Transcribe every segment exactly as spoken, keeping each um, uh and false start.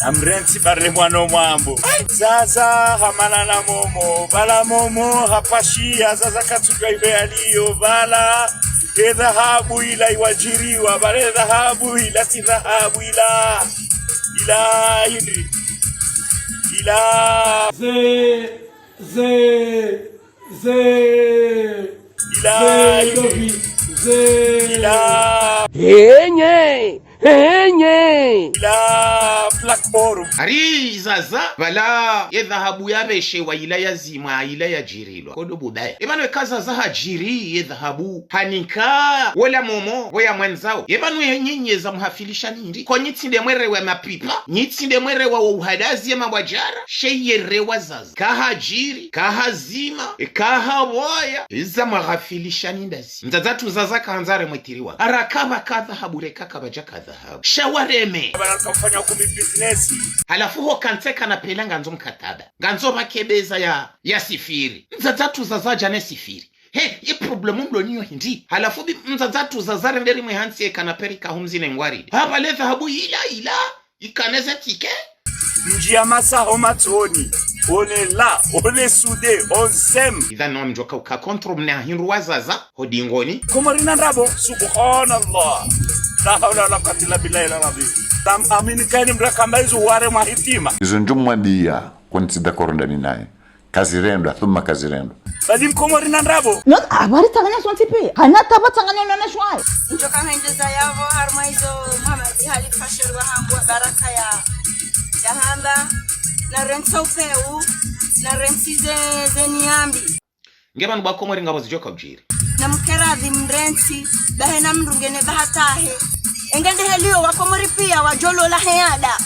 Amrentsi barle mwana mwambo. Zaza hamana na Momo, pvala Momo hapvashiya, Zaza katsudjuwa ibe yaliyo, pvala. Ye dhahabu ila iwadjiriwa, pvala ye dhahabu ila tsi dhahabu ila. Ila hindri. Ila. Ze, ze, ze. Ila. Ze, hindri. Ze. Ila. Henye. Henye! Ila Black Boro. Hari Zaza, pvala ye dhahabu yapveshewa ila yazimwa, ila yadjirilwa. Kodo budaya. Eba no eka Zaza hadjiri ye dhahabu. Hanika, wola Momo, woya mwandzao. Eba no ye nyinyi za muhafilisha nindri. Ko nyi tsi nde mwerewa mapipa. Nyi tsi nde mwerewa wo uhadazi ye mabwadjara. She yerewa Zaza. Kahadjiri, kahazima, kahaboya. Iza muhafilisha nindazi. Mdzadze hatru Zaza kahandza remwe tiriwa. Ara kapvaka dhahabu reka kapvadjaka dhahabu. Sha wareme. Pvala kamfanya ukumbi business. Halafu ho kantsi kana pela ngandzo mkataba. Ngandzo pvake beza ya, ya sifiri. Mdzadze hatru Zaza djane sifiri. He, ye problème mlo nayo hindri. Halafu bi mdzadze hatru Zaza rende rimwe hantsi ye kana peri kahumzi ne ngwari. Hapva le dhahabu ila, ila. Ikana ze ticket. Ndjiya masaho matsoni. On est là, on est soudés, on s'aime. Idha no mdjoka uka contre mna hindru wa Zaza, ho dingoni. Komori na ndrabo, subhanallah. La hawla wala quwwata illa billahi al-azim. Tam amini kayini mdru kamba izo ware mwa hitima. Izo ndjomwambiya, ko ntsi d'accord ndani naye. Kazirendwa, thumma kazirendwa. Badi mkomori na ndrabo. No, habari tsanganya sontsi piya. Hana taba tsanganya na nashwai. Ndjoka ngendjeza yapvo harumwa izo Muhammad Halifa Sheru wa hamba baraka ya, ya hamba. Na rentsi upeu, na rentsi ze, ze niambi. Nge pvanu bwa Komori ngapvo zidjoka udjiri. Na mkeradhi mrentsi, bahe na mdru ngena bahati yahe. Enge ndeheliyo wa Komori piya wadjolola he ada.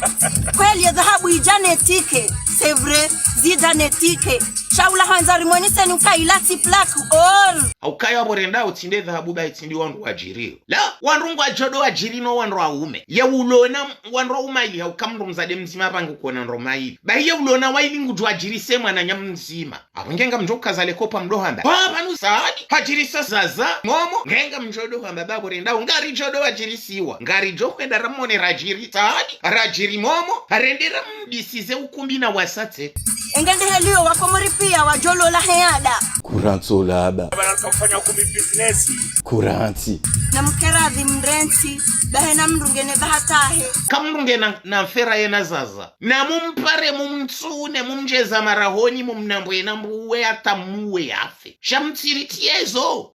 Kweli ye dhahabu idjane ticket, c'est vrai, zidjane ticket. Sha ula handza rimweniseni uka ila tsi plaque or. Haukaya pvo renda utsi nde dhahabu ba itsi ndi wandru wadjiriyo. La, wandru ngwadjodo wadjiri no wandru waume. Ye ulona wandru waume ili hauka mdru mdzadze mdzima pvangu kona ndro maili. Ba ye ulona waili ngudjo wadjiri se mwananya mdzima. Apvo nge ngamdjo kaza le kopa mdo hamba. Wa pvanu Saadi, hadjirisa Zaza, Momo, nge ngamdjo do hamba ba pvo renda, ngaridjo do wadjirisiwa. Ngaridjo hwenda ramone radjiri, Saadi, radjiri Momo, harende ramdisize ukumbi na wasatse. Enge ndeheliyo wa Komori piya wadjolola he ada. Kurantsi ola ba. Pvala kamfanya ukumbi business. Kurantsi. Na mkeradhi mrentsi, bahe na mdru ngena bahati yahe. Ka mdru ngena, na mfera yena Zaza. Na mumpare, mumtsune, mumdjeza marahoni, mumnambwe na mbuwe, hata muwe yafe. Sha mtsiritiye zo.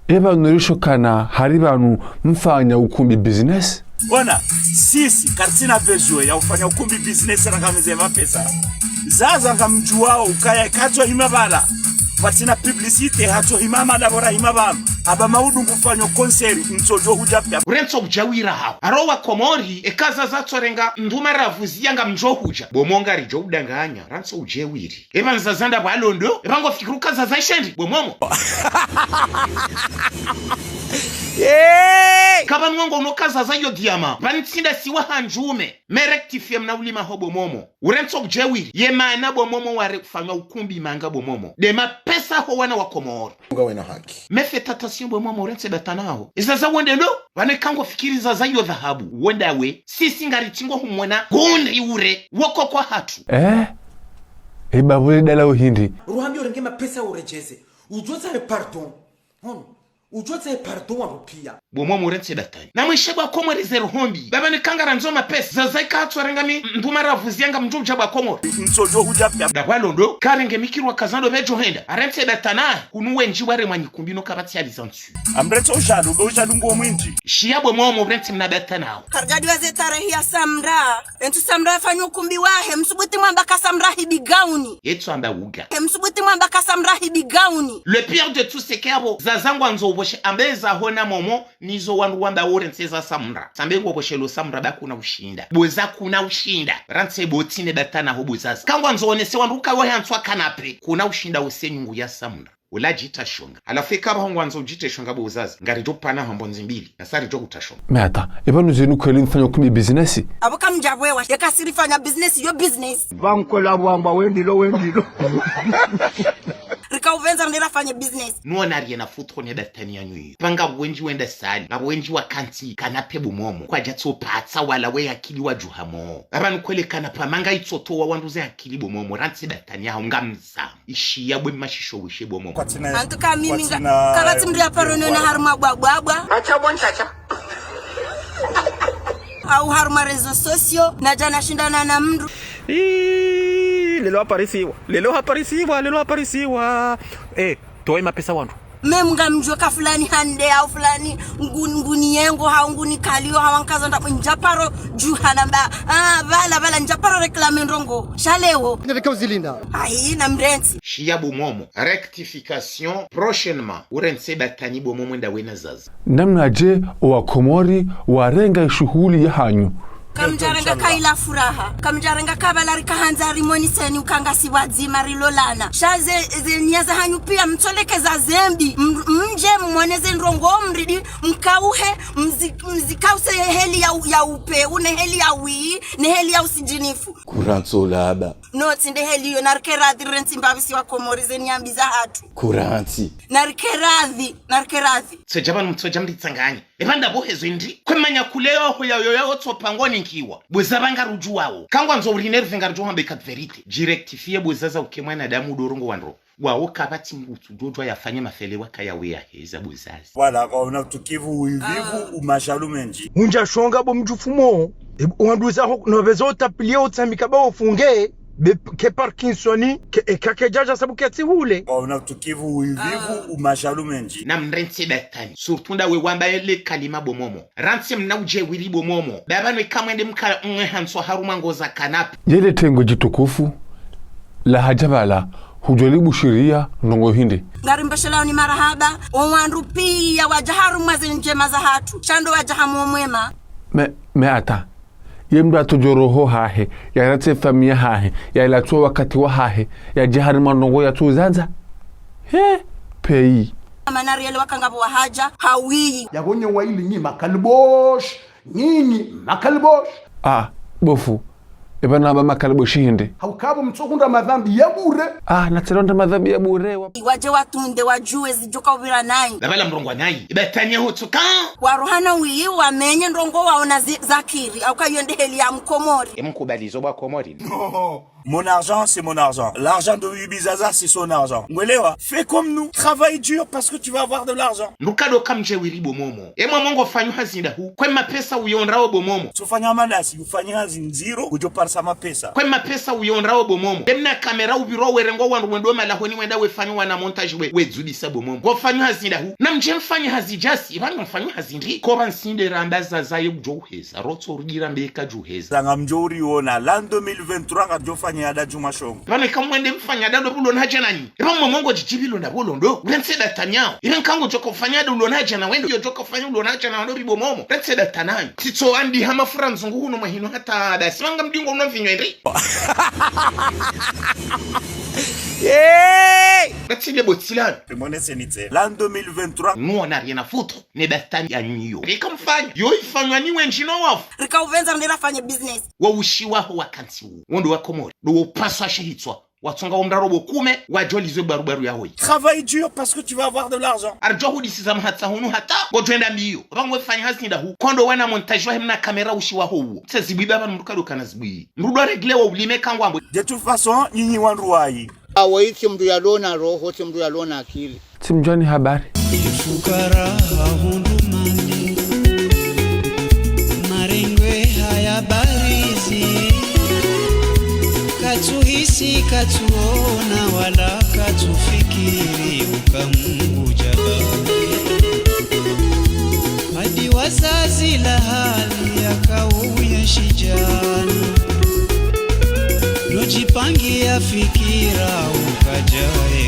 Eba nurisho kana hari pvanu mfanya ukumbi business? Bona, sisi, karitsina besoin ya ufanya ukumbi business rangamize mapesa. Zaza ngamdjuwao ukaya katso hima pvala. Pvatsina publicité hatso hima mada bora hima pvanu. Aba maudu ngufanyo concert, ntsodjo hudja piya. Urentso udjawira hao. Aro wa Komori, eka Zaza tsorenga nduma ravuzi ya ngamdjo hudja. Bo Mo ngaridjo udanganya, rantso udjewiri. Eba Zaza nda pvwa londo, eba ngofikiri uka Zaza ishendi, bo Momo. Hey! Kaba nwango unoka Zaza yo diama, pvani tsinda siwa handjume. Me rectifier mna ulima ho bo Momo. Urentso udjewiri. Ye mana bo Momo ware kufanywa ukumbi manga bo Momo. Nde mapesa ho wana wa Komori. Nga wena haki. Me fais attention bo Momo urentse batana ho. Iza Zaza wende ndo. Pvane kango fikiri Zaza yo dhahabu. Wenda we. Sisi ngari tsingo humwona. Gundi ure. Woko kwa hatru. Eh? Eba pvule dala uhindri. Ruhambi urenge mapesa uredjeze. Udjotsahe pardon. Hono. Udjotsahe pardon wa rupiya. Bo Momo urentse batani. Na mwishe bwa Komori ze ruhombi. Baba ni kanga randzo mapesa. Zaza ika hatsorenga mi nduma ravuzi ya ngamdjo udja bwa Komori. Ntsodjo udja piya. Nda pvwa londo. Karenge mikirwa kazando bedjo henda. Arentse batana. Kunu wendji ware mwanyi kumbi no kapvatsi ya bizantsu. Amrentso udjalo, be udjalo ngo mwindji. Shiya bo Momo urentse mna batana ho. Kargadi wa ze tarehi ya Samra. Entsu Samra afanya ukumbi wahe, msubuti mwamba ka Samra hibi gauni. Yetsu amba uga. He msubuti mwamba ka Samra hibi gauni. Le pire de tout, c'est que abo, Zaza ngwandzo uboshe, ambe Zaho na Momo, nizo wandru wamba urentse za Samra. Sambe ngo boshe lo Samra ba kuna ushinda. Bo Zaza kuna ushinda. Rantse bo tsine batana ho bo Zaza. Kangwandzo onese wandru uka wahe antswa kanape. Kuna ushinda ose nyungu ya Samra. Ula djita shonga. Halafu eka pvaho ngwandzo udjite shonga bo Zaza. Ngaridjo pana ho mbondzi mbili. Nasi ridjo kuta shonga. Mais attends, eba nuzinu kweli mfanya ukumbi business? Abo kamdja bwewa, yeka sirifanya business yo business. Pvankola wamba wendilo, wendilo. Ri Rika upvendza mndru rafanye business. Nuona riena futro ne batani yanyu iyo. Pvanga wendji wenda sali, ngapvo wendji wakantsi kanape bo momo. Kwadjatso patsa wala we akili wadjuha mo. Apvanu kwele kanapa manga itsotowa wandru ze akili bo momo. Rantsi batani yaho ngamza. Ishiya bwe mashisho wishe bo momo. Kwatsina, en tout cas, mimi nga, kwatsina kapvatsi mndru ya paro nona harumwa bwabwabwa. Acha bon, chacha. Au harumwa réseaux sociaux, nadja nashindana na mndru. Ii, lelo haparisiwa, lelo haparisiwa, lelo haparisiwa. Eh, towe mapesa wandru. Même ngamdjuo ka fulani hande, au fulani ngun-, nguni yengo, hau nguni kalio, hau ankaza nda, ndjaparo djuha namba. Ah, pvala, pvala, ndjaparo réclamer ndrongo. Sha leo. Nde reka uzilinda. Ayi, na mrentsi. Shiya bo momo. Rectification prochainement. Urentse batani bo momo nda wena zaza. Namnadje owakomori warenga ishuhuli yahanyu? Kamdjarenga kaila furaha. Kamdjarenga kabala rikahandza rimoniseni ukanga si wadzima rilolana. Sha ze, ze nia zahanyu pia mtsoleke za zembi. M-, mdje mwone ze ndrongo mridi mkauhe, mzi-, mzikause heli ya u-, ya upe, une heli ya wi, ne heli ya usidjinifu. Kurantso laba. No, tsi nde heli iyo, narike radhi rentsi mbapvi si wakomori ze nia mbi zahatru. Kurantsi. Narike radhi, narike radhi. Tsodja pvanu, tsodja mritsanganye. Epva ndapvo hezo indri. Kwe manya kule yoho ya, yo, ya, otso pango ninkiwa. Bweza pvanga rudjuwawo. Kangwandzo urinerve ngarudjuwa hambe quatre vérités. Djirectifier bweza za uke mwanadamu udorongo wandro. Wawo kapvatsi mbutu djodjwa yafanye mafele waka yawe yaheza bwezazi. Voilà, kwa una utukivu, uivivu, umashalu mendji. Undja shonga bo mdjufumo. E, wandru zaho, no bezo utapilie utsamika ba ofunge. Be, ke Parkinson, ke, e, kake djadja sabu ke tsihule. Kwa una utukivu, uivivu, umashalu mendji. Na mrentse batani. Surtout nda we wamba ele kalima bo momo. Rantse mna udje wiri bo momo. Baba nwe kamwende mka mwe hantswa harumwa ngoza kanape. Yele tengo djitukufu, la hadja pvala, hudjoli bushiriya, ndrongo hindri. Ngarimbeshelao ni marahaba, o wandru pia wadja harumwa ze ndjema zahatru, sha ndo wadja hamwo mwema. Mais, mais attends. Ye mndru atsodjo roho hahe, yaratse famiyi yahahe, yalatswa wakati wahahe, yadje harimwa ndrongo yatsu zandza. He, pays. Mana riele wakanga pvo wahadja, hawiyi. Yabonye waili nyi makalibosh, nyinyi makalibosh. Ah, bofu. Eba namba makalibosh hindri. Hauka bo mtsohundra madhambi ya bure. Ah, natsilonda madhambi ya bure wa. Wadje watunde wadjuwe zidjoka upvira nayi. Labala mrongwa nayi. Iba tanya hutsuka. Waruhana wiyi wamenye ndrongo waona zi-, zakiri. Hauka iyo nde heli ya mkomori. Emkubalizo ba Komori. Non. Mon argent, c'est mon argent. L'argent de Ibizaza, c'est son argent. Ngwelewa, fais comme nous. Travaille dur parce que tu vas avoir de l'argent. Nduka ndo kamdje wiri bo momo. Emwa mongo fanyo hazi ndahu. Kwe mapesa uyondrao bo momo. Tsofanya manasi, ufanye hazi ndziro, udjo parisa mapesa. Kwe mapesa uyondrao bo momo. Emna kamera upviro werengwa wandru wendo malahoni wenda wefanya wana montage we, wedzudisa bo momo. Ngo fanyo hazi ndahu. Na mdje mfanye hazi djasi, ipvanga mfanyo hazi ndri. Koba nsinde ramba zaza ye udjo uheza. Rotso rudjira mbeka djuheza. Zanga mdjo uriona, l'an deux mille vingt-trois kadjo fanya ada djuma shongo. Pvanu ika mwende mfanya ada ndo bulo na hadja nanyi. Ipva mwa mongo djidjibilo na bulo ndo. Urentse datanyao. Ipva nkango djoko fanya ada ulo na hadja na wendo. Yo djoko fanya ulo na hadja na wendo ribo momo. Rentse datananyi. Titso andi hama fura nzungu hunu mwa hinu hata ada. Simanga mdingo uno vinyo iri. Hey! Rentse de botilano. Tumone senitse. L'an deux mille vingt-trois. Nous, on n'a rien à foutre. Ne batani ya nyiyo. Rika mfanya. Yo ifanywa ni wendji no wafu. Rika upvendza mndru rafanye business. Wa ushiwaho wakantsi wu. Wondo wa Komori. Ndo wo paswa shihitswa. Watsonga wo mraro bo kume, wadjolizwe barubaru ya hoyi. Travaille dur parce que tu vas avoir de l'argent. Ardjo hudisiza mhatsa hunu hata, ngodjwenda mbiyo. Pvangu fanya hazi ndahu. Kondo wana montage wahe mna kamera ushiwaho uwo. Tse zibwi baba mndru kado kana zibwi. Mndru ndo régler wa ulime kangwambwe. De toute façon, nyinyi wandru wayi. Awo itsi mndru yalona roho, tsi mndru yalona akili. Tsimdjwani habari. Ifukara hundumani, marengwe haya barizi, katsuhisi, katsuona, wala katsufikiri, uka Mungu djabawe. Hadi wazazi la hali ya kauya shijana, nodjipangia fikira ukadjae